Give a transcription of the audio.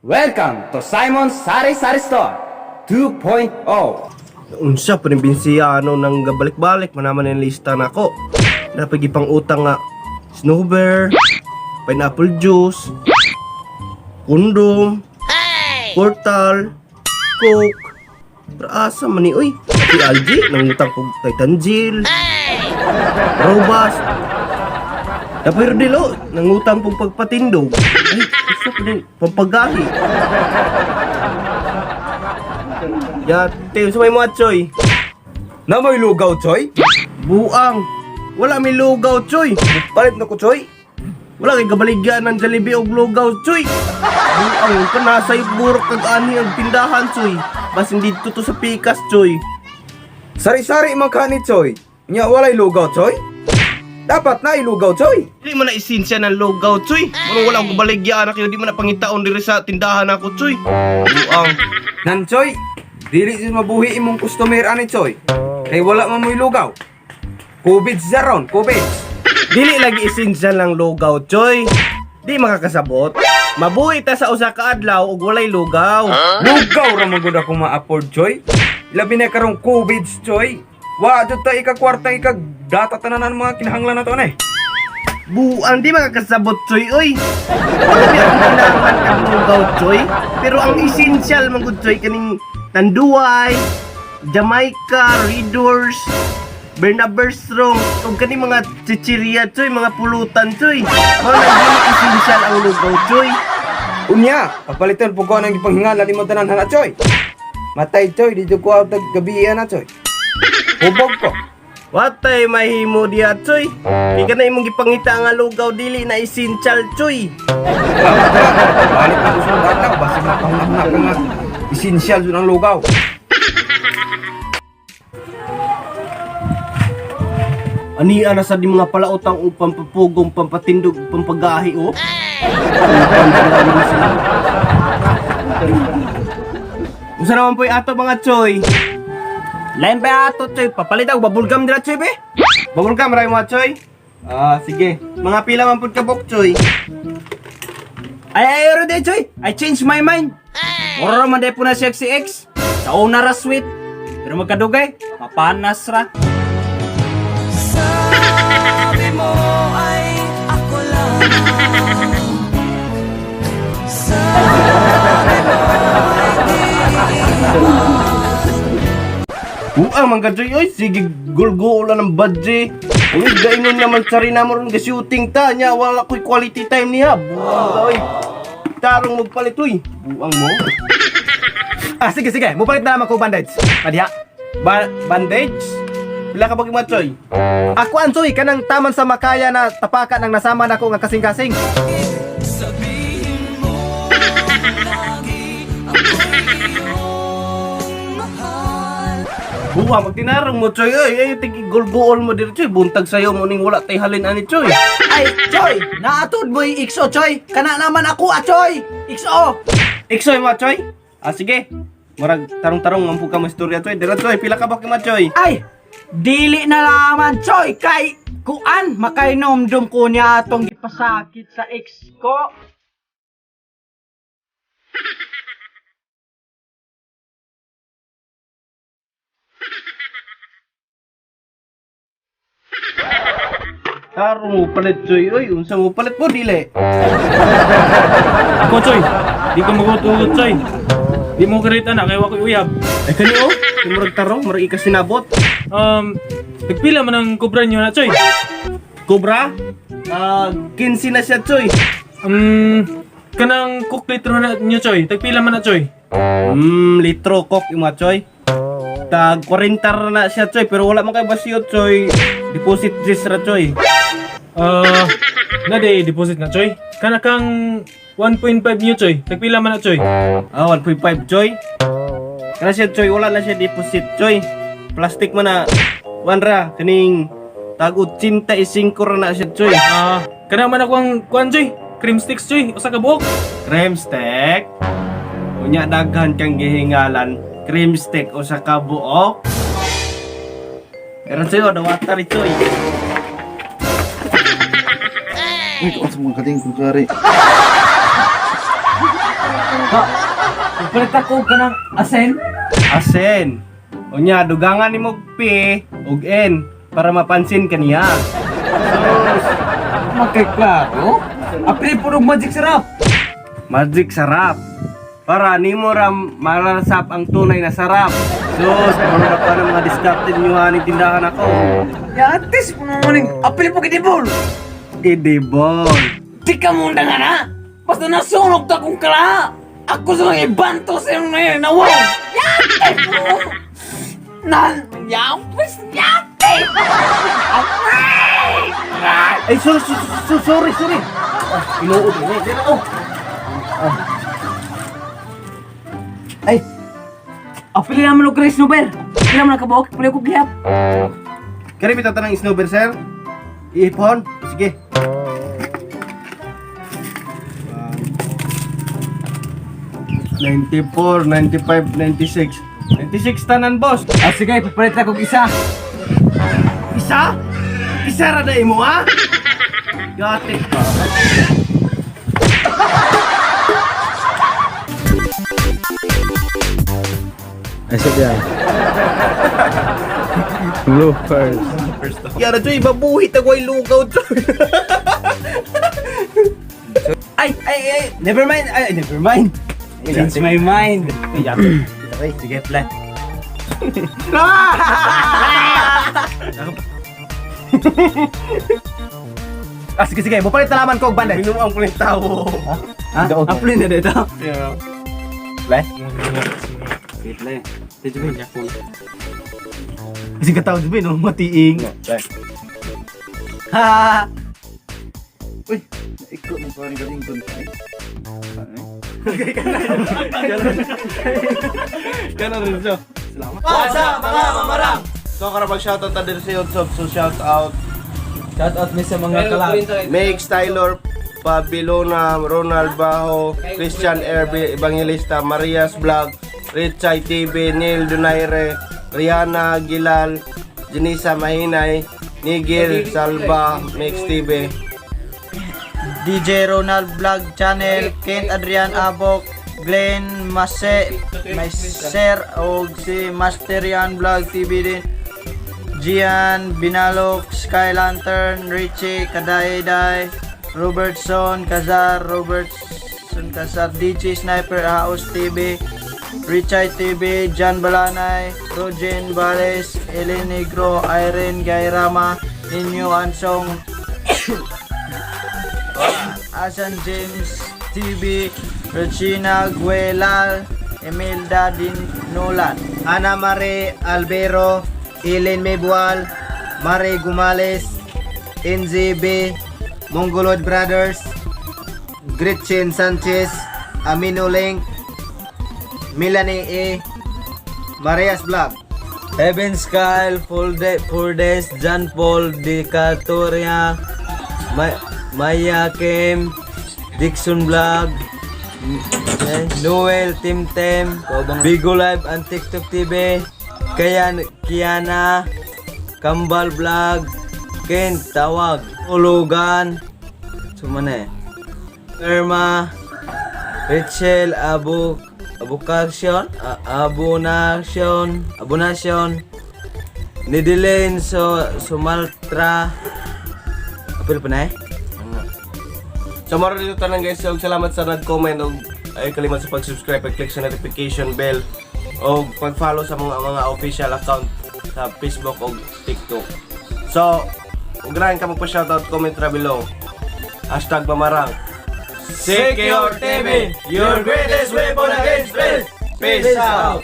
Welcome to Simon Sari Sari Store 2.0. Unsa pa rin binsiyano nang gabalik-balik manaman ang lista nako. Napagipang utang nga snowbear, pineapple juice, kondom, portal, coke. Pero asa man ni oy? Si Algie nangutang kog Titan Gel. Robust. Pero dilo, nangutang pong pagpatindog. Ay, usa pa din, pampagahi. Yate, unsa may mga choy? Na may lugaw, Choy? Buang. Wala may lugaw, choy. Palit na ko, Choy. Wala kay kabaligyan ng Jollibee og lugaw, choy. Buang ka nasa burok kag ani ang tindahan, choy. Basin dito to sa pikas, choy. Sari-sari man ka ni Choy. Nya walay lugaw, Choy? Dapat na ilugaw, Choy. Dili man na esensya ng lugaw, choy. Murag wala akong kabaligyan na kayo di man na pangitaon diri sa tindahan ako, choy. Buang. Nan, Choy, dili jud mabuhi imong customer ani, Choy. Kay wala man mo'y lugaw. COVID sa ron, COVID. Dili lagi esensya ng lugaw, choy. Di makakasabot. Mabuhi ta sa usa ka adlaw ug walay lugaw. Lugaw ra man gud ako ma-afford, Choy. Labi na karong COVID, Choy. Wa jud ta ikakwarta ikagdata tanan ang mga kinahanglan nato na eh. Buang di makakasabot, Choy, oy. Wala bi akong kinahanglan kang lugaw, Choy. Pero ang essential man gud, Choy, kaning Tanduay, Jamaica, Readers, Bernaberstrong, ug kaning mga chichirya, Choy, mga pulutan, Choy. Mao na dili essential ang lugaw, Choy. Unya, papalitan po ko ng gipanghingalan nimo tanan hana, Choy. Matay, Choy, di jud ko tag gabi ana, Choy. Hubog ko. Watay mahimo diha, Choy. Kay kana imong gipangita nga lugaw dili na essential, Choy. Balik na ko sa adlaw, basig makahuna-huna ka nga. Essential jud ang lugaw. Ani ana sa di mga palautang o pampapugong, pampatindog, pampagahi o. Upang sila. Unsa naman po'y ato mga choy? Lain pa ato, Choy. Papalit ako, bubblegum dira, Choy, be. Bubblegum ra mga choy? Ah, sige. Mga pila man pud ka bok choy. Ay, ay, oro de, Choy. I change my mind. Oro man day po na siya si X. Sa una ra sweet. Pero magkadugay, mapanas ra. Sabi mo ay ako lang. Sabi mo ay di Buang man ka choy oy, sige gulgulo ng budget. Uy, gainon naman sa rin naman ron shooting ta nya wala ko'y quality time niya. Buang ka oy. Tarong magpalit oy. Buang mo. Ah, sige, sige. Mupalit na naman ko bandage. Padiha. Bandage? Pila ka ba choy? Ako ang Choy, kanang taman sa makaya na tapakan ang nasama nako nga kasing-kasing. Sabihin mo lagi ako'y iyong mahal. Buwa, magtinarong mo, Choy. Oy, ay, tigi gulguol mo dito, Choy. Buntag sayo mo ning wala tay halin ani, Choy. Ay, Choy! Naatod mo yung XO, Choy! Kana naman ako, ah, Choy! XO! Iksoy mo, Choy. Ah, sige. Murag tarong-tarong man pud ka mo istorya, Choy. Dira, Choy. Pila ka ba kima, Choy? Ay! Dili na laman, Choy! Kay kuan, makainomdom ko niya atong gipasakit sa ex ko. Tarong mo palit, Choy. Oy, unsa mo palit mo, dili. Ako, Choy. Di ko magutugot, Choy. Di mo kirita na, kaya wako'y uyab. Ay, kani, oh. Kay Murag tarong, murag ikasinabot. Tagpila man ang kubra niyo na, Choy. Cobra? Ah, 15 na siya, Choy. Kanang cook litro na niyo, Choy. Tagpila man na, Choy. Litro coke yung mga, Choy. Tag 40 ra na siya, Choy. Pero wala man kay basyo, Choy. Deposit this ra, Choy. Ah, na day deposit na, Choy. Kana kang 1.5 niyo, Choy. Tagpila man na, Choy. Ah, 1.5, Choy. Kana siya, Choy. Wala na siya deposit, Choy. Plastic man na. Wan ra, kaning tag 85 ra na siya, Choy. Ah, kana man ako ang kuan, Choy. Cream sticks, Choy. Usa ka buok. Cream stick. Unya daghan kang gihingalan. Cream stick usa ka buok. Pero Choy, dawata ri, Choy. Uy, kaon sa mga kating kung kari. Ha? Palit ako ka ng asen? Asen. Unya, dugangan nimo og P ug N para mapansin kaniya. Magkay klaro? Apil po ng magic syrup. Magic sarap. Para nimo ra marasap ang tunay na sarap. Sus, ano pa ng mga diskarte ninyo haning tindahan ako. Yatis po naman apil po kidibol. Idibol. Di ka muna nga na! Basta nasunog ta kong kala! Ako sa mga ibanto sa inyo ngayon na wow! Yate po! Nan! Yampis! Yate! Ay, sorry, sorry, sorry, sorry. Ah, inuod ini. Dito oh. Ay! Apil naman og Chris Nuber! Pila man kabuok, pila ko gihap. Kani bitaw tanang snowber, sir? Iipon? Sige. 94, 95, 96. 96 tanan, boss. Ah, sige, papalit ako og isa. Isa? Isa ra na imo, ha? Gati ka. Ay, sabi ay. Blue first. Yara, Joy, babuhit ako ay lugaw, Joy. Ay, ay, ay! Never mind! Ay, never mind! Change my mind! Sige, plan. Ah, sige, sige. Mupalit na laman ko og bandage. Binuang ko ng tao. Ha? Apply na dito. Yeah. Play? Sige, play. Sige, play. Kasi kataw, Joy, no? Matiing. Ha! Uy, naiko mo pa rin galing doon. Kana rin siya. Salamat. What's up, mga mamarang? So, karon mag-shoutout ta diri sa YouTube. So, shoutout Shout out mi sa mga kalab. Mix Tyler Pabilona, Ronald Baho, Christian Erbe Evangelista, Marias Vlog, Richai TV, Neil Donaire, Rihanna Gilal, Janisa Mahinay, Nigel Salva, Mix TV. DJ Ronald Vlog Channel, Kent Adrian Abok, Glenn Mase, Maiser og si Masterian Vlog TV din. Gian Binalok, Sky Lantern, Richie Kadayday, Robertson Kazar, Robertson Kazar, DJ Sniper House TV, Richie TV, John Balanay, Rogen Vales, Ellen Negro, Irene Gairama, Ninyo Ansong, Asan James TV, Regina Guelal, Imelda Dinolan, Ana Mare Albero, Eileen Mebual, Mare Gumales, NZB, Mongolod Brothers, Gretchen Sanchez, Amino Link, Melanie A, Marias Vlog. Heaven Kyle, Furdes, John Paul Di Catoria, Maya Kim, Dixon Vlog, Noel Timtem, Bigo Live and TikTok TV, Kayan Kiana, Kambal Vlog, Ken Tawag, Ulugan, Sumane, Irma, Rachel Abu Abukasion, Abunasyon, Abunasyon, Nidilin so Sumaltra. Apil pa na eh? So maro dito tanan guys, so salamat sa nag-comment og ay kalimot sa pag-subscribe, pag-click sa notification bell o pag-follow sa mga official account sa Facebook o TikTok. So, ug ganahan ka magpa-shoutout, comment ra below. #Mamarang. Secure TV, your greatest weapon against stress. Peace out.